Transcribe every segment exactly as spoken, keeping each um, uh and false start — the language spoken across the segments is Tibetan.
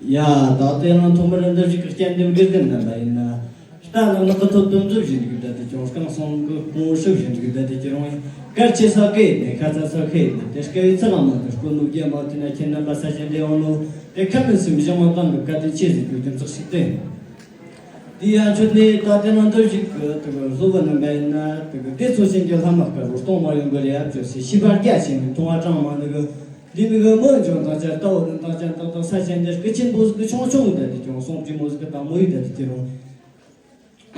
ཡ། ད་ལྟའི་རང་ཐོག་མར་འདི་ཞིག་གི་སྐྱེལ་འདེབས་དགེ་ལྡན་རྣམ་པ་ཡིན་ན། རྟ་ནག་ནག་གི་ཐོབ་ཏུ་འཛུལ་བཞིན་འདུག་ད་དེ་ཀྱང་རྐང་སོང་གི་གོང་ཧྲུལ་བཞིན་འདུག་ད་དེ་ཀྱི་རང་ཡིན། གལ་ཆེ་ས་གེ་ནས་ཁ་ཚ་ས་གེ་ནས་དེ་སྐད་ཡིག་ཚགས་མ་དེ་སྐུ་ནུབ་རྒྱལ་མ་དེ་ན་ཁྱེད་རྣམ་པ་ས་ཆེན་འདི་འོང་ནོ། དེ་ཁ་མི་སེམས་བཞི་མ་གང་གི་བཀའ་དྲིན་ཆེ་ཟིག་རྒྱུ་རྒྱུ་ཚོགས་ཤིག་སྟེ། དེ་ཡང་ཆོད་ནས་ད་དེ་ནང་དུ་ཞིག་གི་དེ་གི་སློབ་བུ་རྣམ་པ་ཡིན་ན་དེ་གི་དེ་ཚོ་ཅན་གྱི་ལྷ་མ་དཀར་བོ་གཏོང་མ་ཡོང་གི་རེད་ཨ་ཅོ་སི་ཤི་བར་རྒྱ་ཆེན་མཐོང་བ་གྲངས་མང་ནི་གི། འདི་མི་གི་མི་འཇོན་དང་ཅར་ལྟ་བུ་ནི་དང་ཅན་དང་དང་ས་ཆེན་འདིར་སྐུ་ཆེན་པོ་ཟིག་གི་ཆུང་ཆུང་ཡོད་ད་དེ་ཀྱང་སོང་ཅི་མོ་ཟིག་གི་དང་མོ་ཡོད་ད་དེ་ཀྱི་རུང་།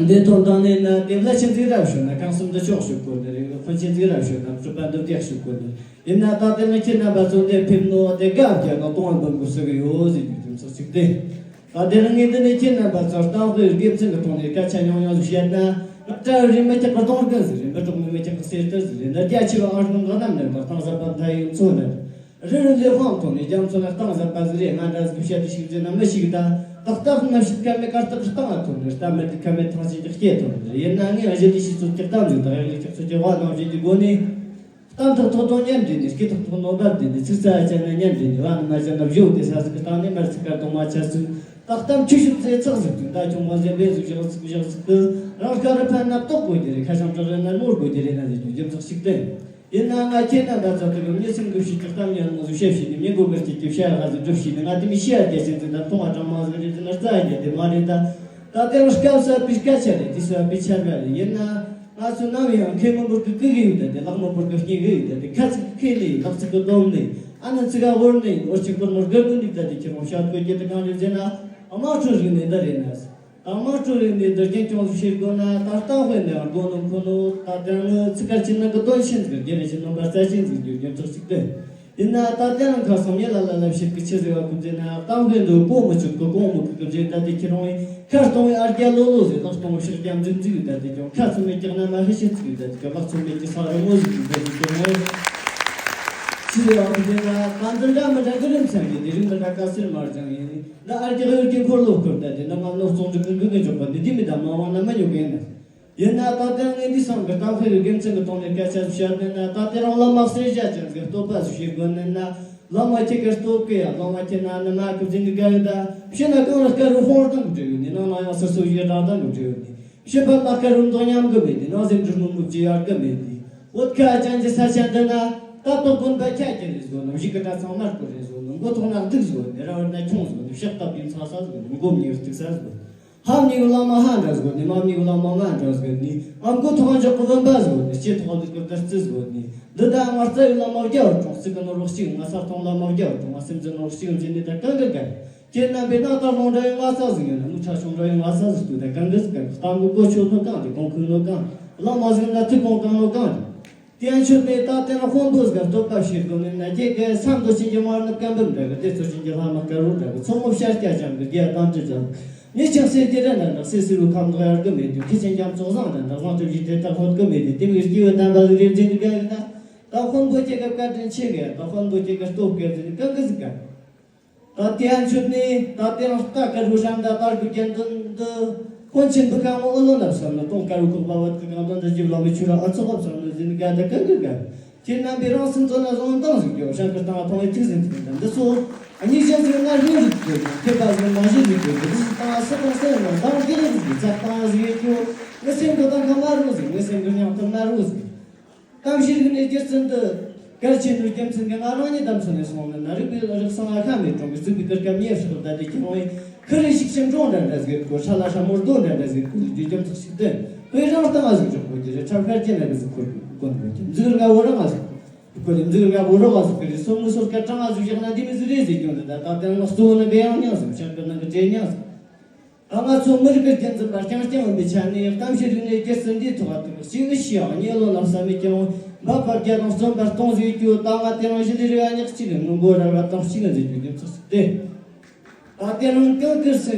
འདི་དོན་དང་ནི་ན་དེ་བླ་ཆེན་ཟིག་རབ་ཤོད་ན་གང་གསུམ་དུ་ཆོག་ཤོད་དགོས་ནི་རེད། དཔོན་ཆེན་ཟིག་རབ་ཤོད་ན་གྲུབ་པ་འདུ་བརྒྱག་ཤོད་དགོས་ནི་ཡིན་ན། ད་དེ་ནི་ཁྱེད་རྣམ་པ་ཚོ་འདིར་ཕེབས་ནོ་དེ་དགའ་བརྒྱ་དང་གཏོང་བ་འབུམ་དགོས་ཟེར་གི་ཡོད་ཟེར་རྒྱུ་དེ་ཚོ་ཞིག་སྟེ། ད་དེ་རིང་ངས་འདི་ནས་ཁྱེད་རྣམ་པ་ཚོར་གཏམ་དཔེ་དགེ་མཚན་གྱི་ཐོག་ནས་སྐད་ཆ་ཉུང་ཉུང་ཞིག་བཤད་ན། ང་སྤྲ་བོ་རེད་མི་སྐྱག་གི་གདོང་རྒན་ཟིག་རེད། མི་གྲོགས་མི་མི་སྐྱག་གི་གསེར་ཏི་ཟིག་རེད། འདི་རྒྱ་ཆེ་བ་ཨང་རང་གི་རྣམས་ནས་པར་གཏམ་ཟབ་པ་མཐའ་ཡས་མཚོ་ནས། རི་རི་ལས་དཔང་ཐོག་ནས་རྒྱ་མཚོ་ལ་གཏམ་ཟབ་པ་ཟིག་རེད། ང་འདྲ་ཟིག་བཤད་དུ་ཞིག་ཟེར་ན་མི་ཞིག་ད། ཏག་ཏག་ང་ཞིག་ཁ་མེད་དཀར་ཏག་གི་གཏམ་ལ་ཐོན་ནས། རྟ་མི་དེ་ཁ་མེད་ཐང་ཆེན་གྱི་སྐད་ཐོན་ནས། ཡིན་ན་ངས་གཞི་ལས་ཤི་ཚོད་ཀྱི་གཏམ་ཟིག་དང་ཡང་ལས་ཀྱི་ཚོད་ཀྱི་བ་ནང་བཞིན་གྱི་སྒོ་ནས། གཏམ་དག་ཐོག་ཐོག་ཉན་བསྡད་ནས། སྐེ་ཐོག་ཐོག་ནོར་བ་བསྡད་ནས། ཚིག་རྩ་ཡ་ཅན་ན་ཉན་བསྡད་ནས། བ་ནི་མ་བྱ་ན་བཞོ་དེ་ས་ཟིག་གི་སྟེང་ནས་མར་ཚིག་དཀར་དང་མ་ཆ་ཟིག་ཏག་གཏམ་ཆུ་ཤུབས་ཚེ་ཚག་ཟིག་ཏུ་མདའ་ཆུང་མ་ཟེར་བས་ཟིག་བཞག་ཟིག་བཞག་ཟིག་ཏུ། རང་དཀར་རུ་ཕན་ན་ལྟོགས་དགོས་ཀྱི་རེད། ཁ་བྱང་བྲག་རི་ནར་མོར་དགོས་ཀྱི་རེད་ན་ཟེར་རྒྱུ་རྒྱུ་ཚོགས་ཤིག་སྟེ། ཡིན་ན་ང་ཁྱེད་རྣམ་པ་ཚོ་དེ་གི་མྱི་སེམས་འགུལ་ཤེས་ཀྱི་གཏམ་ཉན་མོ་ཟིག་བཤད་ཤེས་ནས། མྱི་མགོ་དཀར་སྐྱེས་ཀྱི་བཤད་ཧ་ཟིག་སྒྲུབ་ཤེས་ནས། ང་དེ་མི་ཤེས་ཡ་རྒྱ་ཆེན་ཟིག་དང་མཐོང་བ་གྲངས་མང་ཟིག་རེད་ཟེར་ན་རྩ་ཡ་རྒྱ་དེ་མ་རེད་ད། ད་དེ་རིང་སྐབས་སུ་བབས་པའི་སྐད་ཆ་རེད། དུས་སུ་བབས་པའི་ཆར་པ་རེད། ཡིན་ན། ང་ཚོ་ནམ་ཡང་མཁས་མི་འབོར་གི་སྐུ་གི་ཡོད་ད་དེ། ལག་མི་འབོར་གི་སྙིང་གི་ཡོད་ད་དེ། ཁ་ཚིག་གི་ཁེ་ལས། ལག་ཚིག་གི་སྡོམ་ལས། ཨ་ནི་ཚིག་ག་བོར་ནས། འོ་ཅིག་པུར་མོར་སྒར་དུ་འདུག་ད་དེ། ཁྱེད་རང་བཤད་དགོས་ཀྱི་དེ་གང་རེད་ཟེར་ན། དམངས་ཁྲོད་རིག་གནས་འདི་རེད་ན། དམངས་ཁྲོད་རིག་གནས་འདི་རྒྱུན་སྐྱོང་ཟིག་བྱེད་དགོས་ན། ད་གཏམ་དཔེ་འདི་ཡང་དགོས་ནོ་ཁོ་ནོ། ད་དེ་རིང་ངི་ཚིག་དཀར་ཆེ་ནང་གི་དོན་ཆེན་ཟིག་རྒྱལ་ལས་ཆེ་ནང་པ་རྩ་ཆེན་ཟིག་རྒྱུ་རྒྱུ་ཚོགས་ཅིག་སྟེ། ཡིན་ན་ད་དེ་རིང་ཁ་སང་མྱི་ལ་ལ་ལ་བཤད་གི་ཆི་ཟེར་བ་ཁུ་ཟེར་ན། གཏམ་དཔེ་འདི་གོ་མི་ཆོད་གི་གོང་མི་ཁུག་གི་རེད། ད་དེ་ཁྱེད་རང་ཡིན། ཁ་སྟོང་བའི་ཨར་རྒྱ་ལོ་ལོ་ཟེར། ལག་སྟོང་བའི་ཕྱག་རྒྱ་འཛིན་འཛིན་ད་དེ་ཀྱང་། ཁ་ཚུགས་མེད་ཀྱི་རྣ་མ་ཧི་ཤི་ཚིག་ད་དེ་ཀྱང་། ལག་ཚུགས་མེད་ཀྱི་ས་རི་མོ་ཟིག་ད་དེ་ཀྱང་། ཆི་ཟེར་བ་ཁུ་ཟེར་ན། གང་འདི་འདྲ་མི་འདྲ་གི་རིམ་ཚང་ཡིན། དེ་རིགས་མི་འདྲ་དཀར་སེར་དམར་ལྗང་ཡིན། ད་ཨར་རྒྱ་གཡུལ་གྱི་འཁོར་ལོ་བསྐོར་ད་དེ། ནི་ང་ནོར་སོང་འགྲིག་གི་འགུལ་གི་འཇོག་པ་འདི་འདི་མི་ད་མ་འོང་ན་མི་ཉོ་གི་ཡིན་ན། ཡིན་ན་ད་ལྟ་ངས་འདི་སང་གི་གཏམ་དཔེ་གི་དགེ་མཚན་གི་ཐོག་ནས་སྐད་ཆ་ཞིག་བཤད་ནས་ན། ད་དེ་རིང་བླ་མ་གསེར་ཞྭ་ཅན་གི་བསྟོད་པ་ཞིག་བྱེད་དགོས་ནས་ན། བླ་མ་ཁྱེད་ཀྱི་བསྟོད་གི་ཡ། བླ་མ་ཁྱེད་ན་ནི་མ་ཁུ་འཛིན་གི་ག་གི་ད། ཕྱི་ན་གང་ལ་དཀར་རུ་ཧོར་དང་གི་འབྲེལ་ཡོད་ནི། ནང་ན་ཡང་སོ་སོ་ཡི་རང་དང་གི་འབྲེལ་ཡོད་ནི། ཕྱི་པ་ན་དཀར་རུ་མདོག་ཉམས་གི་མེད་དེ། ནང་སེམས་འབྲུ་སྨུག་མུག་ཅི་ཡར་གི་མེད་དེ། བོད་ཁ་ཅན་གྱི་ས་ཆ་འདི་ན། ད་དོག་དགོན་པ་ཁྱ་ཁྱེར་རེ་བཟོ་ནམ་ཞིག་གི་གྲྭ་ཚང་མར་བསྐོར་རེ་བཟོ་ནམ། མགོ་ཐོག་ན་གདུགས་བཟོ་ནི། ར་བར་ན་ཁྱུང་བཟོ་ནི། ཕྱག་བཏབ་པའི་ཚ་ས་བཟོ་ནི། མགོ་མྱུར་གཏུག་ས་བཟོ་ནི། ཧམ་ཉིག་བླ་མ་ཧ་འདྲ་བཟོ་ནི། མ་ཉིག་བླ་མ་མ་འདྲ་བཟོ་ནི། ཨ་མགོ་ཐོག་འཇོག་གི་བུམ་པ་བཟོ་ནི། ལྕེ་ཐོག་ལུས་ཀྱི་ཏི་རྩི་བཟོ་ནི། འདི་ད་ང་རྩ་བའི་བླ་མ་རྒྱ་བར་གྲོང་། ཚིག་གི་ནོར་བུ་གཅིག་ང་ས་སྟོང་བླ་མ་རྒྱ་བར་གྲོང་། ང་སེམས་ཀྱི་ནོར་བུ་གཅིག་འཛིན་ནི་ད་གང་གི་གལ། ཁྱེད་རྣམ་པའི་སྣང་དག་ལོང་འདྲ་ཡི་ང་ས་ཟིག་ཡོད་ན། མིག་ཁྲ་ཆུང་འདྲ་ཡི་ང་ས་ཟིག་ཏུ་ད་གང་གི་ཟིག་ག་གཏམ་གི་གོ་ཆོད་ནོ་གང་རེད། གོང་ཁུལ་ནོ་གང་རེད། བླ་མ་ཟིག་ན་ཐུགས་དགོངས་གང་ནོ་གང་རེད། དེ་ཡང་ཆོད་ནས་ད་དེ་ན་དཔོན་པོ་ཟིག་ག་བསྟོད་པ་བྱེད་དགོས་ནི་ན། ཁྱེད་ཀྱི་ས་མདོ་ཆེན་གྱི་མར་ནུབ་ཀ་འབུམ་འདྲ་གི། སྡེ་ཚོ་ཆེན་གྱི་ལྷ་མ་དཀར་བོ་འདྲ་གི། མཚོ་མོ་བྱ་སྐྱ་ལྕམ་གི་རྒྱ་དང་དྲི་ལྕམ། མྱི་ཆེན་གསེར་གྱི་རི་འདྲ་འདྲ། གསེར་སེར་བོ་ཁམ་ནག་ཡར་གི་མེད་དུས། ཁྱི་ཆེན་རྒྱ་མཚོ་བཟང་འདྲ་འདྲ། དབང་ཁྲིད་བཞི་དེ་ད་ཧོད་གི་མེད་དུས། དེ་མིར་སྐྱེ་བོ་དམ་པ་ཟིག་རེ་འཛིན་གི་ག་གི་ད། ད་དཔོན་པོ་ཁྱེད་ཀྱི་བཀའ་དྲིན་ཆེ་གི། ད་དཔོན་པོ་ཁྱེད་ཀྱི་སྟོབས་གི་ཟིག་གང་གི་ཟིག་ག། ད་དེ་ཡང་ཆོད་ནས་ད་དེ་རིང་རྟ་དཀར་བོ་ཧྲན་ད་དར་གོས་གྱོན་དོན་འདི། དཔོན་ཆེན་བུ་གང་བོ་ཨོ་ལོ་ལབ་སོང་ན། དུང་དཀར་བོ་ཁོག་པ་བད་གི་གང་དོན་འདི། ཇི་བླ་མའི་ཆུ་ར་ཨ་ཚོགས་བབས་སོང་ན་ཟིན་ག་ད་གང་གི་ག། ཁྱེད་རྣམ་པས་རང་སེམས་གཙོ་ན་བཟང་དང་ཟིག་གྱོ། ཧྲན་གི་སྟེང་ཐོང་བའི་ཐིག་ཟིན་ཐིག་ཟིན་འདི་ཚོ། ཨ་ནི་གཞན་ཟིག་ན་རིང་ཟིག་གྱོ། ཁྱེད་པ་ཟིག་མ་གཞི་ཟིག་གྱོ། འདི་ཟིག་སྟེང་སི་པང་སེ་ན་འདང་གི་རིག་ཟིག་ཚགས་སྟེང་ཟིག་གྱོ། ངའི་སེམས་གི་དང་ག་མ་རུ་ཟིག་ངའི་སེམས་གི་སྙིང་དུ་མ་རུ་ཟིག་གཏམ་བཤད་རིག་གནས་སྒྱུ་རྩལ་འདི། གལ་ཆེན་པོའི་རྒྱུ་མཚན་གྱིས་ང་རང་ཉིད་དམ་ཚིག་ནས་སོང་ནས་ན། རིག་པའི་རིག་གསང་ལ་ཁ་མེད་གྲོང་གི་རྩིག་པའི་གུར་ཁ་མེད་ཕྱོགས་ད་དེ་ཁྱོད་ངས་ཁི་རེ་ཞིག་ཕྱིན་གྲོང་འདྲ་འདྲ་ཟིག་གོ། ཧྲ་ལ་ཧྲ་མོར་རྡོ་འདྲ་འདྲ་ཟིག་གོ། རྒྱུ་རྒྱུ་མཚན་ཞིག་སྟེ། དཔེ་རང་སྟེང་ང་ཟིག་འཇོག་དགོས་ཀྱི་རེད། ཁྲབ་ཁར་གྱི་ན་གི་ཟིག་འཁོར་གོན་དགོས་ཀྱི། མཛུག་ར་བོ་རང་ང་ཟིག་གོ་ནི། མཛུག་ར་བོ་རང་ང་ཟིག་གི་རེད། སོ་མི་སོ་སྐད་གྲངས་ང་ཟིག་བཞག་ན་དེ་མི་ཟིག་རེད་ཟེར་རྒྱུ་འདི། ད་ད་དེ་རིང་གཙོ་བོ་ནི་གི་ཡང་སྙིང་ཟིག་ཤང་གི་ནང་གི་བྲེ་སྙིང་ཟིག་ད་ང་ཚོ་མི་རིགས་ཀྱི་རྒྱུན་འཛིན་པ་རྐྱང་རྐྱང་ཡིན་པའི་ཆ་ནས། གཏམ་བཤད་རིག་གནས་སྒྱུ་རྩལ་འདིའི་ཐོག་ཏུ་གཅིག་ནི་ཤི་ཡང་གཉིས་བློ་ལ་བསམ་མེད་ཀྱང་འབབ་པ་བརྒྱ་དང་བརྩོན་པ་སྟོང་ཟིག་རྒྱུ། ད་ང་དེ་རིང་གཞི་ལས་རེ་བ་ཉག་གཅིག་གི་ངུ་མགོ་ར་བ་དང་གཅིག་ནི་ཟིག་རྒྱུ་རྒྱུ་ཚོགས་སུ་སྟེ། ད་དེ་རིང་གང་ཀིར་སེ་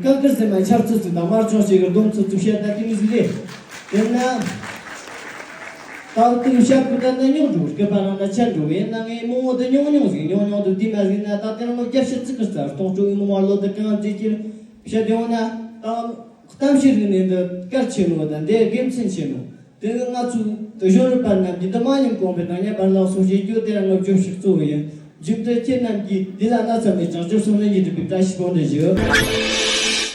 གང་ཀིར་སེ་མ་ཆབ་ཚུལ་ཚུལ་དང་དམར་ཆུང་ཞིག་གི་སྡོམ་ཚུལ་ཚུལ་བཤད་ད་དེ་མི་ཟིག་རེད། དེ་ན། ད་དུང་ཞབས་ཀྱི་ད་ན་རྙོག་འགྲོ། སྐེད་པ་རང་ལ་ཆད་འགྲོ་གི་ཡིན་ན། ངའི་མོ་བོ་འདི་ཉུང་ཉུང་ཟིག་ཉུང་ཉུང་དུ་འདི་མ་ཟིག་ན། ད་དེ་རིང་ལོ་བརྒྱད་ཅུ་ཙིག་གི་རྩར་གཏོང་སྤྲོ་བའི་མོ་མ་ལོ་དུ་གང་བརྩིས་ཀྱིར་བཤད་ཡོང་ན། ད་གཏམ་བཤད་རིག་གནས་འདི་གལ་ཆེ་ནོ་དང་འདི་དགེ་མཚན་ཆེ་ནོ། དེ་ནི་ང་ཚོའི་གཞོན་རིགས་པ་རྣམས་ཀྱིས་འདི་མ་ཉམས་གོང་འཕེལ་དང་ཉམས་པ་ལག་སོ་བྱེད་རྒྱུ་དེ་རང་ངོ་བཅོས་ཤིག་གཙོ་བོ་ཡིན། མཇུག་ཏུ་ཁྱེད་རྣམས་ཀྱིས་འདི་ལ་གནས་ཚང་ནས་བྱང་ཆུབ་སེམས་དང་ཉེ་འབྲེལ་བའི་བཀྲ་ཤིས་སྨོན་འདུན་ཞུ།